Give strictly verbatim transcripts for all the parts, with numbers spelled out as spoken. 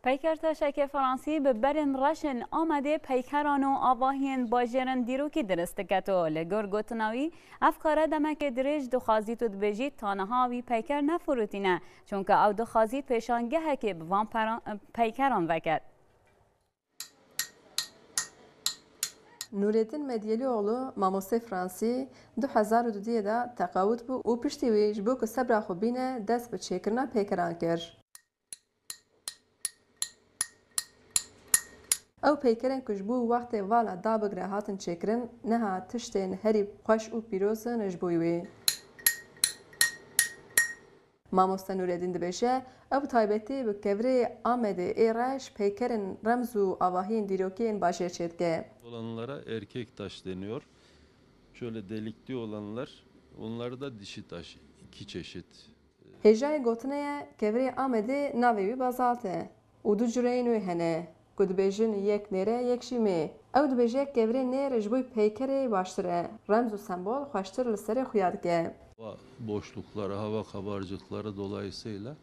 Peyker Taşekê Fransî bi berên reşên Amedê peykeran û avahiyên bajêrên dîrokî dirist diketo. Li gor gotina wî, ev kare demekê dirêj dixwazît û dibêjît ta niha wî peyker nefirotîne, çunke ew dixwazît pêşangehekê bi van peykeran veket. Nûreddin Medyelîoğlu, mamosteyê Fransî, du hezar û duduyê de teqawit bû û piştî wî ji bo ku sebra xwe bîne dest bi çêkirina peykeran kir. Ew peykerên ku ji bo wextê vala dabigre hatin çêkirin, niha tiştên herî xweş û pîroz in ji bo wî. Mamoste Nûreddîn dibêje, ew bi taybetî bi kevirê Amedê ê reş peykerên remz û avahiyên dîrokî yên bajêr çêdike. Olanlara erkek taş deniyor. Şöyle delikli olanlar, onları da dişi taş, iki çeşit. Hêjayê gotinê ye, kevirê Amedê navê wî bazalt e û du cureyên wê hene ku dibêjin yek nêr e, yek jî mê. Ew dibêje kevirê nêr ji bo peykerê baştir e, remz û sembol xweştir li serê xuya dike. Hava boşlukları, hava kabarcıkları dolayısıyla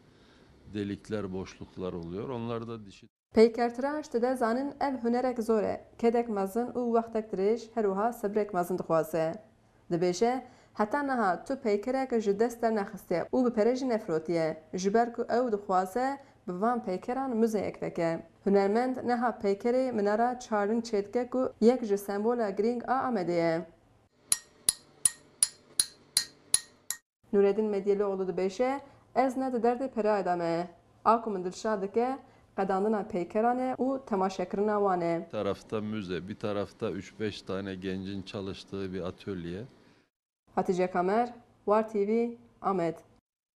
delikler, boşluklar oluyor. Onlar da dişi Peykertiraş dide zanin ev hunerek zor e, kedek mezin û wextek dirêj, her wiha sebrek mezin dixwaze. Dibêje, heta niha tu peykerek ji dest dernexistiye û bi pere jî nefirotiye, ji ber ku ew dixwaze bi van peykeran muzeyek veke. Hunermend niha peykerê Minara Çarling çêdike ku yek ji sembola girîng a Amedê ye. Nûreddîn Medyelîoğlu dibêje, ez ne di derdê pereyê de me. A ku min dilşad dike, qedandina peykeran e û temaşekirina wan e. Bir tarafta müze, bir tarafta üç beş tane gencin çalıştığı bir atölye. Hatice Kamer, War T V, Amed.